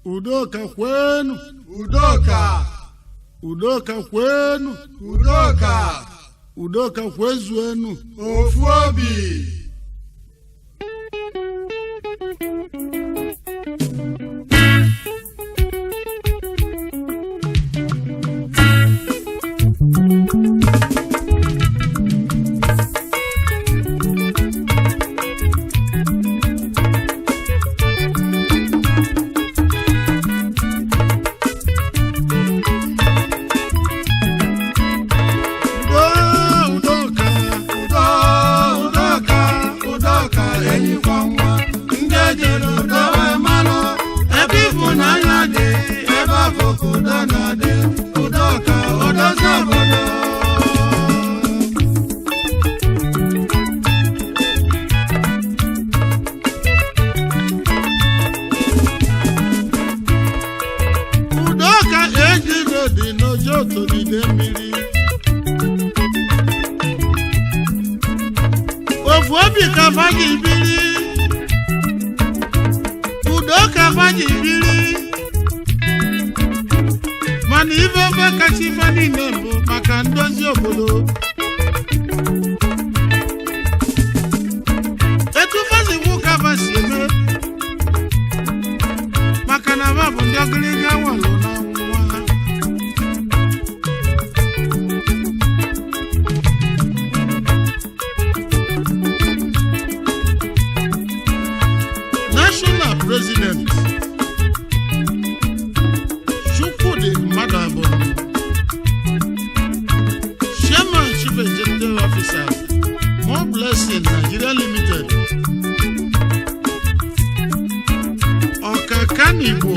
Udoka kwenu! Udoka! Udoka kwenu! Udoka! Udoka kwezuenu! Ofu obi! Udo, Udoka! Udo, Udoka, Udoka enyikwa nwa. Ndị ejere udo wee malụ, ebe ịfụnanya dị, ebe afọ ka udo na-adị. Udoka, odozi obodo. Udoka ejiro dị n'Ojoto n'ide mmiri. Ofu obi ka fa ji biri. Udoka fa ji biri. Mana ife ofe kacha ife niile bụ maka ndozi obodo. Etu fa si kwu ka fa si eme. Maka na fa bụ ndị ọgịrịga walụ na nwa. National President Chukwudi Mmadụabụ, Chairman Chief Executive Officer, More Blessing Nigeria Limited, Ọkakanigbo,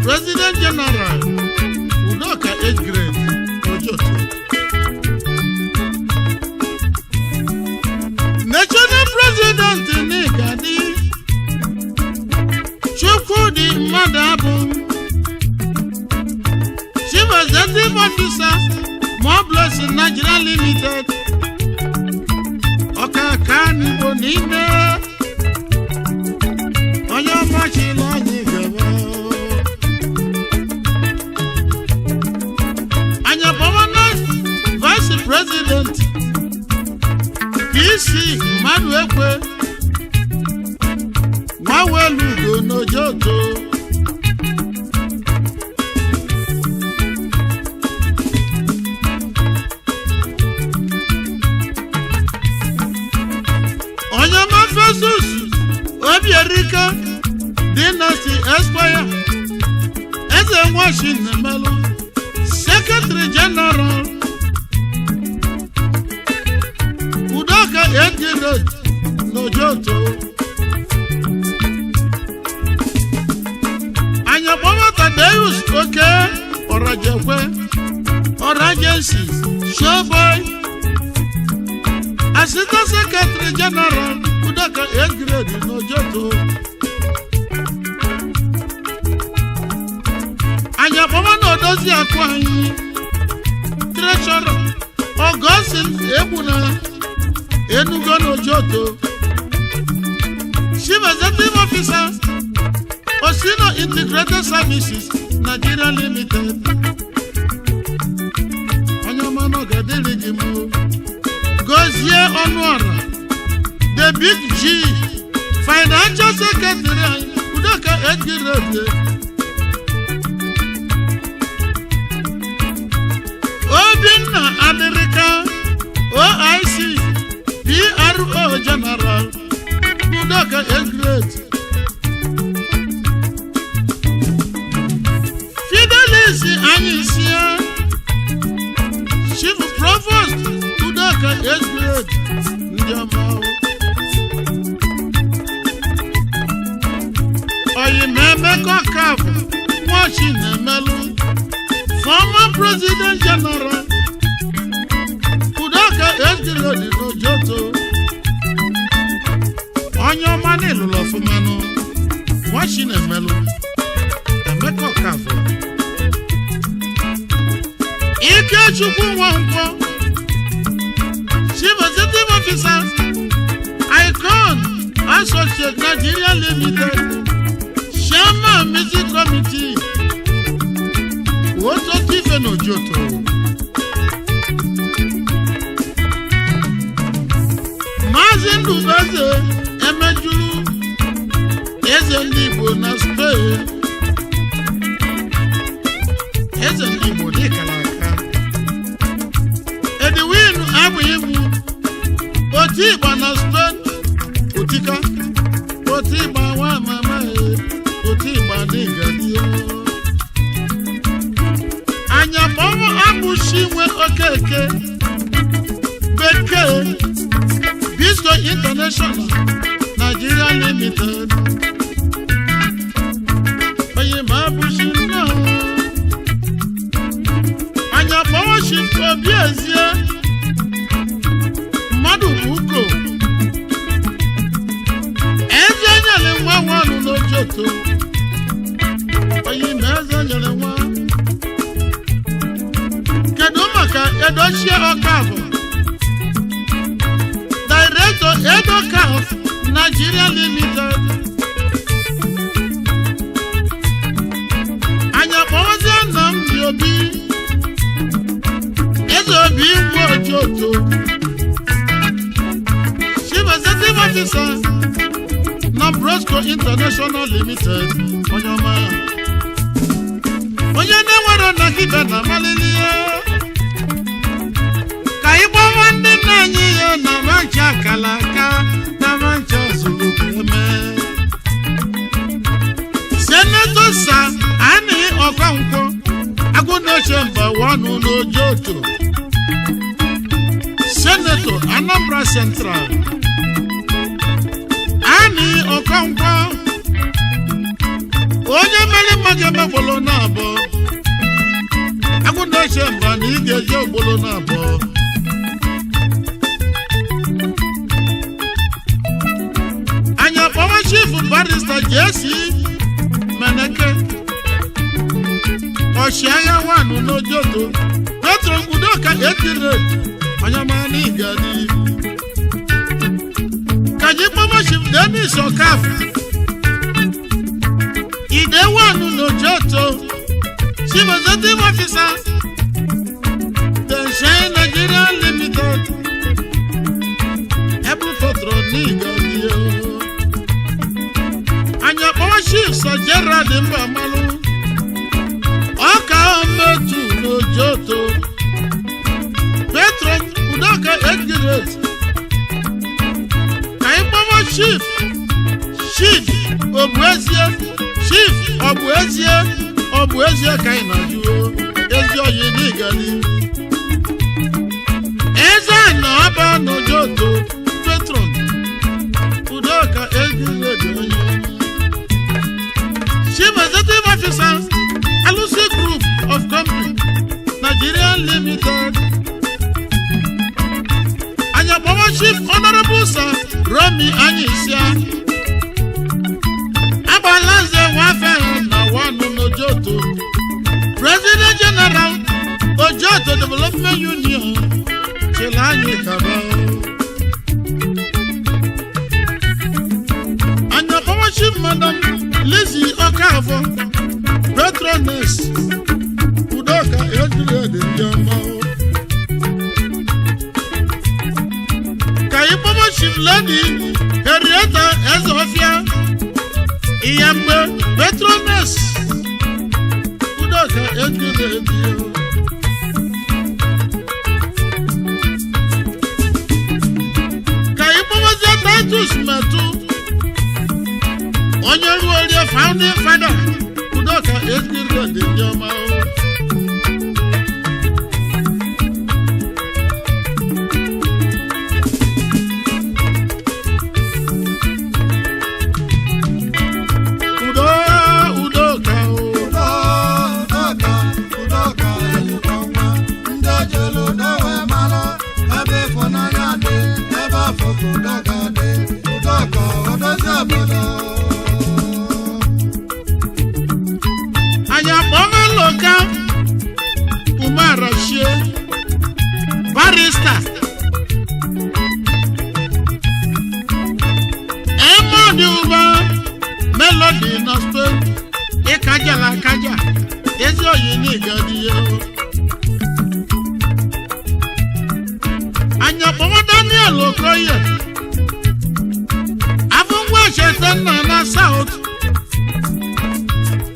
President General Udoka Age Grade Ojoto, National President Nigadi Chukwudi Mmadụabụ, Chief Executive Officer, More Blessing Nigeria Limited, Ọkaka n'Igbo niile, onye ọma chịrị anyị gaba. Anyị akpọwa Vice President PC mmadụ ekwe nwawelugo n'Ojoto, onye ọma Festus Obierika Dynasty Esquire, eze nwachi na-emelụ, Secretary General Udoka Ejiro n'Ojoto. Anyị akpọwa Tadeus Oke Ọrajekwe, Ọrajensi Showboy, Assistant Secretary General Udoka Ejiro n'Ojoto. Anyị akpọwa na odozi akụ anyị Treasurer Ọgọstin Egbuna Enugu n'Ojoto, Chief Executive Officer, Osino Integrated Services Nigeria Limited. Onye ọma na ọ ga-adịrị gị mma o. Gozie Ọnụọra, The Big G, Financial Secretary anyị, Udoka Ejirode. Obinna Adịrịka, OIC, PRO General, Udoka Egret. Fidelis Anyịsịa, Chief Provost Udoka Egret, ndị ọma o. Oyimemeka Okafọ, Nwachi na-emelụ, former President General Udoka Ejirodi n'Ojoto. Onye ọma n'ịlụlụ ọfụmanụ, Nwachi na-emelụ, Emeka Okafọ. Ikechukwu Nwankwọ, Chief Executive Officer, Icon Associate Nigeria Limited. Chairman Music Committee, Ototo Ife na Ojoto. Maazị Ndubeze Emejulu, Eze ndị Igbo na Spain. Eze ndị Igbo n'ịkara aka. Edwin abụghị mụ, oti ịgba na Spain, otika, oti ịgba nwa mama e, oti ịgba n'ịgadị o. Anya kpọrọ abụchi nwe Okeke, Bekee, Bisco International, Nigeria Limited. Onye ma abụchi nnọọ. Anya kpọrọ Chief Obi Ezie, mmadụ bụ uko. Eze nyere nwa nwanụ n'Ojoto. Onye ma eze nyere nwa. Kedu maka Edochie Ọkafọ? Director Edocaf Nigeria Limited. Anyị akpọwazie Nnamdi Obi, Eze Obi nwa Ojoto. Chief Executive Officer na Brosco International Limited, onye ọma. Onye na-enwero na kibe na amalili ya. Ka anyị gbawa ndị nna anyị ya na mancha akala aka na mancha zuru ka eme. Senator Sir Ani Ọkọnkwọ, Agụnaeche mba wanụ n'Ojoto. Senator Anambra Central. Ani Ọkọnkwọ, onye mere mma ga-emegbolo na abụọ. Agụnaeche mba na ị ga-eje ogbolo na abụọ. Anyị akpọwa Chief Barrister JC Meneke, ọchịagha wanụ n'Ojoto, Petro Udoka Etiret, onye ọma n'Igadi. Ka anyị kpọwa Chief Dennis Okafọ, Ide wanụ n'Ojoto, Chief Executive Officer, Tenshen Nigeria Limited, Ebu Petro n'Igadi o. Anyị akpọwa Chief Sir Gerald Mbamalu, ọka ometu n'Ojoto, Petro Udoka Edgiret. Ka anyị kpọwa Chief Chief Obuezie, Chief Obuezie, Obuezie ka anyị na-ajụ ezi oyi n'Igali. Eze na ọba n'Ojoto, Petro Udoka Edgiret onye ọma. Chief Executive Officer, Alusi Group of Company, Nigeria Limited. Anyakpọwa Chief Honorable Sir Romy Anyisia. Agbalanze Nwafehe na Wanu n'Ojoto. President General, Ojoto Development Union, chịrị anyị kaba. Anyakpọwa Chief Madam Lizzie Okafor, Patroness, Udoka Ejirede ndị ọma. Ka anyị kpọba Chief Lady Henrietta Ezeofia, Iyamgbe, Patroness, Udoka Ejirede. Ka anyị kpọbazie Titus Metu, onye ruo rie founding father Udoka Ejirede ndị ọma o. Udo Udoka o. Udo, Udoka, Udoka, enyikwa nwa. Ndị ejelu udo wee mara, ebe ịfụnanya dị, ebe afọ ka udo ga-adị. Udoka, odozi obodo. Anyị akpọghị loka umarachie barista Emodi Ụba Melody. Melody na Spain. Ịkajala akaja, ezi oyi n'ịgadi ya. Anya kpọmọ Daniel Okoye, afụngwa Chetanna na South,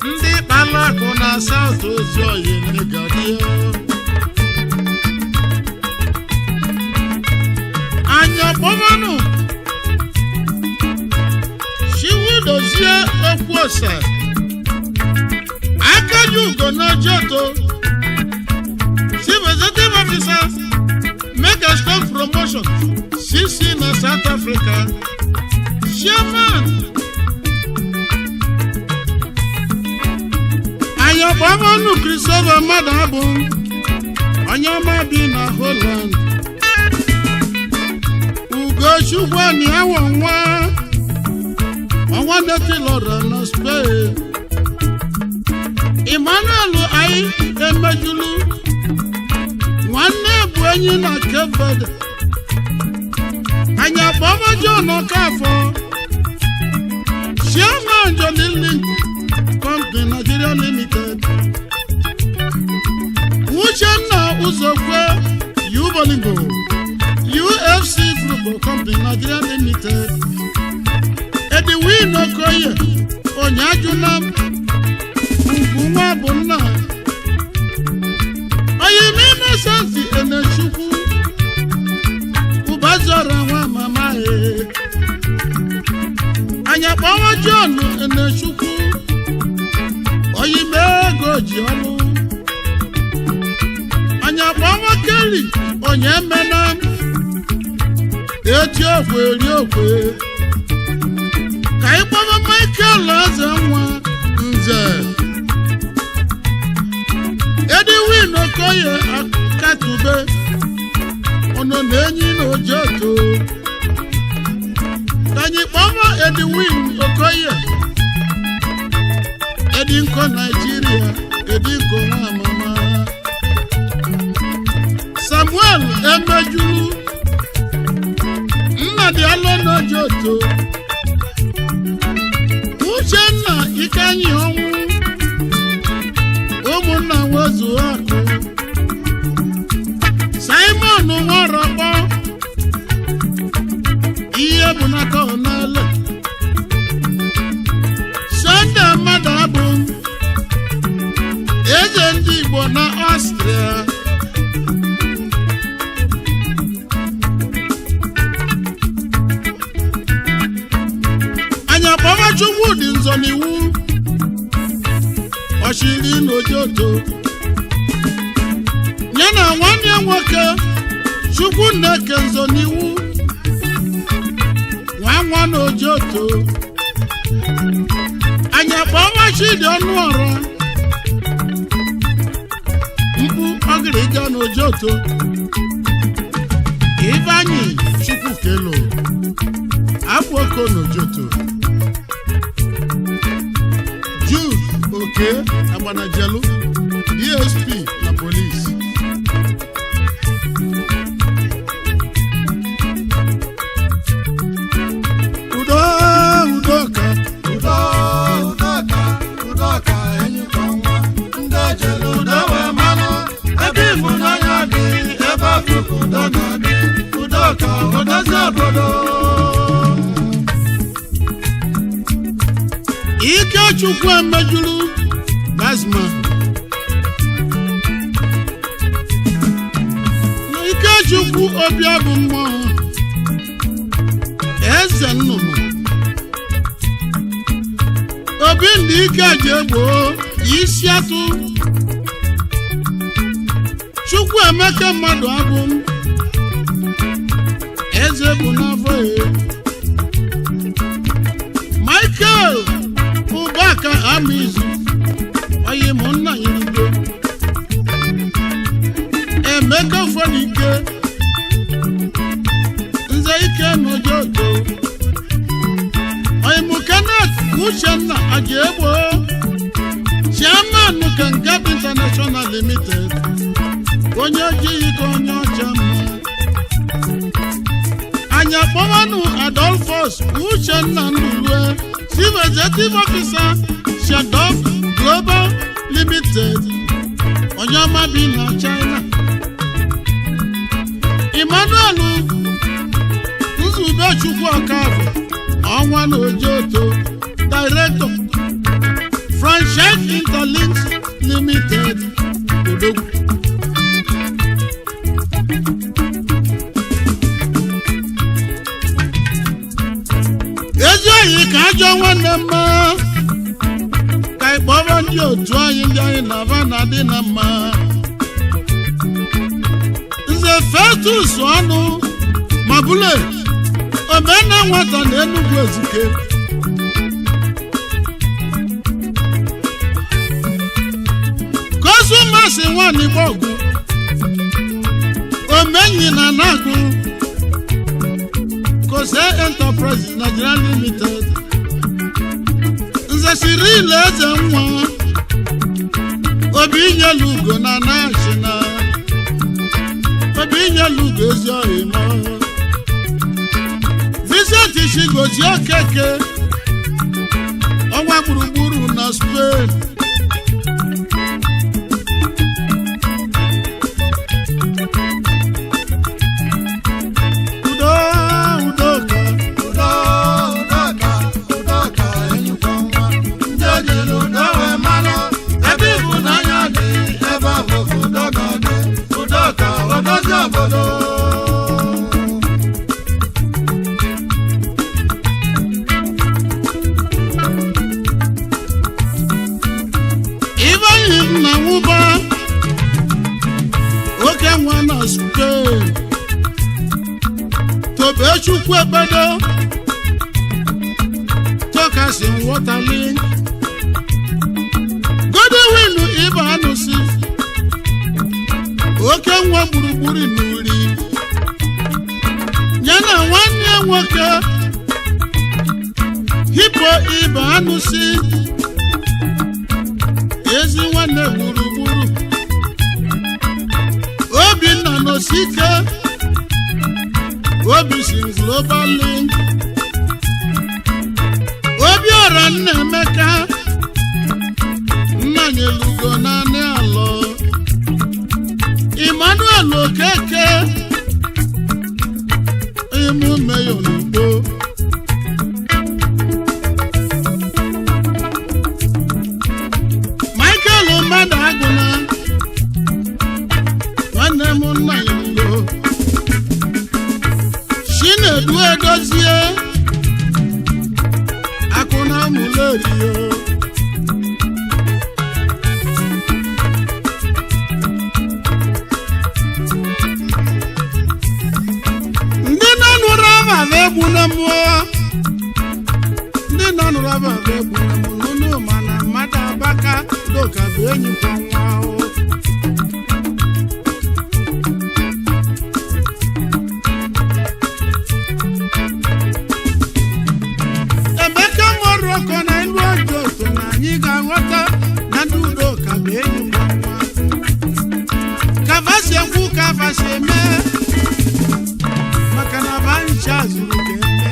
ndị kpala akụ na South, ozi oyi n'ịgadi ya. Anya kpọmọnụ Chiwudozie Okwuosa, Akaji Ugo n'Ojoto, Chief Executive Officer, Megastone Promotion CC na South Africa, Chairman. Anyakpọmọnụ Christopher mmadụ abụ onye ọma bi na Holland. Ugochukwu awọ nwa ọnwa netilọrọ na Spain. Emmanuel anyị emejulu nwanne bụ enyi na Cape Verde. Anyị akpọma John Okafọ, Chairman, Johnny Link Company Nigeria Limited. Uchenna Uzokwe Ubolingo, UFC Group of Company Nigeria Limited. Edwin Okoye Onyajuna, ugwu nwa bụ nna Oyime Innocent Enechukwu, Ụbazọrọ nwa mama e. Anyị akpọwa John Enechukwu, Oyime ego ji ọlụ. Anyị akpọwa Kelly onye mena eti okwe eri okwe. Ka anyị kpọwa Michael Eze nwa Nze, Edwin Okoye Akatube, ọnọ na-enyi na Ojoto. Ka anyị kpọwa Edwin Okoye Edinko Nigeria, Edinko nwa mama. Samuel Emejulu, Nnadi Alọ n'Ojoto. Uchenna Ikenyi ọnwụ, ụmụnna nwezuo akụ. Simon Nworokpo, ihe bụ n'aka n'ele. Sunday mmadụ abụ eze ndị Igbo na Ọstria. Anyị akpọwa Chukwu dị nzọ n'iwu ọchịrị n'Ojoto, ya na nwanne ya nwoke Chukwu na-eke nzọ n'iwu nwa nwa n'Ojoto. Anyị akpọwa Chidi ọnụ ọrụ mkpu ọgịrịga n'Ojoto. Ifeanyị Chukwukelo Akpụoko n'Ojoto. Jude Oke Agbanajelu, DSP na Police. Udo, udoka. Udo, udoka, udoka, enyi kwa nwa. Ndị ejele udo wee manụ ebe ịfụnanya dị, ebe afụkụ udo na-adị. Udoka odozi obodo. Ikechukwu emejulu Basma na Ikechukwu Obia bụ mmụọ eze nnụnụ obi ndị ike ji egboo isi atụ. Chukwu Emeka mmadụ abụ eze bụ n'afọ ya. Michael Ụbaka Amizu oyi m nna ya igwe. Emeka Ụfọdụike Nze Ike n'Ojoto oyi m. Kenneth Uchenna Ajiegbo, Chairman Kengab International Limited, onye ojighị ka onye ọcha mma. Anyị Akpọmanụ Adolphus Uchenna Ndulue, Chief Executive Officer, Shadok Global Limited, onye ọma bi na China. Emmanuel Nzubechukwu Ọkafọ, ọnwa na Ojoto, Director, Franchise Interlinks Limited, Odogwu. Ezi oyi ka ajọ nwanne mma. Ka ị kpọrọ ndị otu anyị, ndị anyị na-aba na-adị na mma. Nze Festus Ọnụ Mabule, omena nwata na Enugwu Ezike, Kosumasị nwanyị gbọgụ omenyi na Nagụ, Kose Enterprises Nigeria Limited. Nze Siril Eze Nwa Obi nyelu ugo na Nashina, Obi nyelu ugo ezi ọhịma. Vincent Chigozie Okeke, ọnwa gburugburu na Spain. Udo, udoka. Udo, udoka, udoka, enyikwa nwa. Ndị ejere udo wee mara, ebe ịfụnanya dị, ebe ahụ ka udo ga-adị. Udoka, odozi obodo. Ifeanyi nna nwụba, oke nwa na Spain. Tobechukwu Ekpedo, Tokasi Waterlink. Godwin Ibe Anụsi, oke nwa gburugburu n'Uri, ya na nwanne ya nwoke Hipo Ibe Anụsi, ezi nwanne gburugburu. Obinna Nosike, Obi si Global Link. Obiọra Nnaemeka, Nnanyelugo naanị alọ. Emmanuel Okeke, emume Yonugbo. Michael mmadụ agụna, nwanne m, nna ya ugo. Chinedu Edozie, akụna mụlerio. Ndị na-anụrụ ababa egbu na mmụọ, ndị na-anụrụ ababa egbu na mmụọ n'ụlọ, mana mmadụ abaka doka bụ enyi kwa nwa ahụ. Emeka Morocco na ilu ọjọọ so na anyị ga-aghọta na ndị udoka bụ enyi kwa nwa. Ka si ekwu, ka fa si eme, maka na ba ncha zuru ka eme.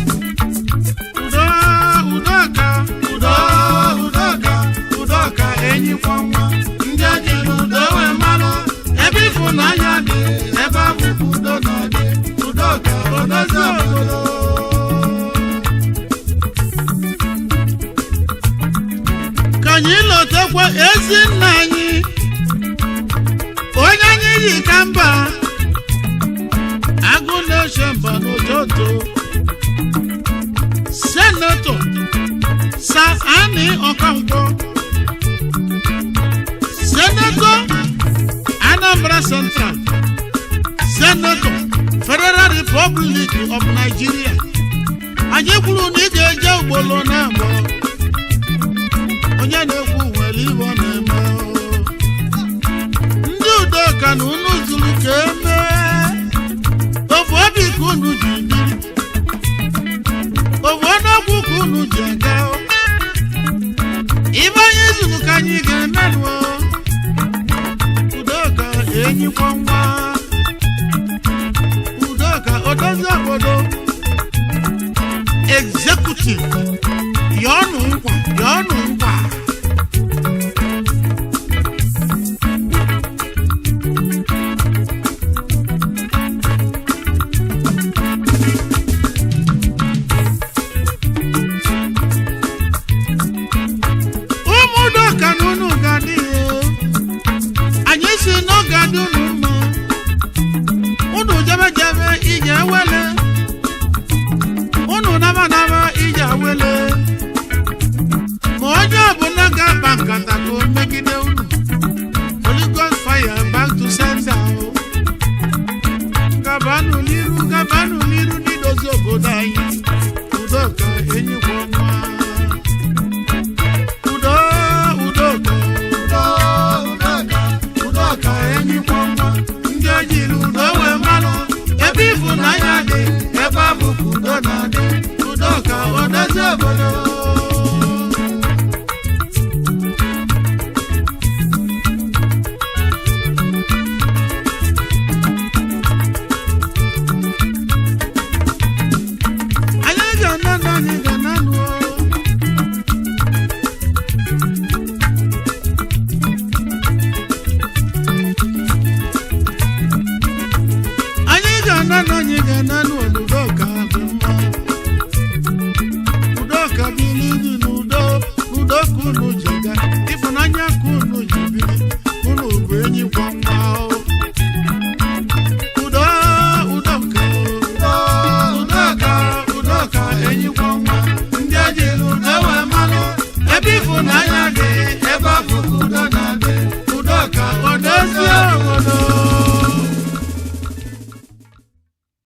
Udo, udoka. Udo, udoka, udoka, enyikwa nwa. Ndị ejiri udo wee mara, ebe ịfụnanya dị, ebe ahụ ka udo ga-adị. Udoka, odozi obodo. Ka anyị lọtakwa ezi nna anyị, onye anyị yi ka mba, agụ na-eche mba n'ụtụtụ, Senator Sir Ani Ọkankwo, Senator Anambra Central, Senator, Federal Republic of Nigeria. Anyị kwuru na ị ga-eje ugboro na abụọ. Onye na-ekwu nwere ibe ọ na-eme o. Ndị udoka na unu zuru ka emee ofu obi ka unu ji. unu ji aga. Ibe anyị zuru ka anyị ga-emenụ. Udoka enyikwa nwa, Udoka odozi obodo executive, yọọnụ nkwa, yọọnụ nkwa. Ụmụ Udoka na unu ga-adị ya. Anyị si na ọ ga-adị unu mma. Unu jebe jebe ije wele, unu naba naba ije wele, ma onye ọbụla ga-akpa nkata ka o megide unu, Holy Ghost fire back to sender o. Gabanụ n'iru, gabanụ n'iru n'idozi obodo anyị. Udoka enyikwa ọma. Udo, Udoka. Udo, Udoka, Udoka enyikwa nwa. Ndị ejiri udo wee malụ, ebe ịfụnanya dị, ebe ahụ ka udo na-adị. Udoka odozi obodo. Anyị ga-ana na anyị ga-ana nụ. Anyị ga-ana na anyị ga-ana nụ. Udoka dị mma. Udoka bili dị n'udo, n'udo ka unu ji ga, ịfụnanya ka unu ji bili, unu bụ enyi kwa nwa o. Udo, Udoka. Udo, Udoka, Udoka enyikwa nwa. Ndị ejiri udo wee malụ, ebe ịfụnanya.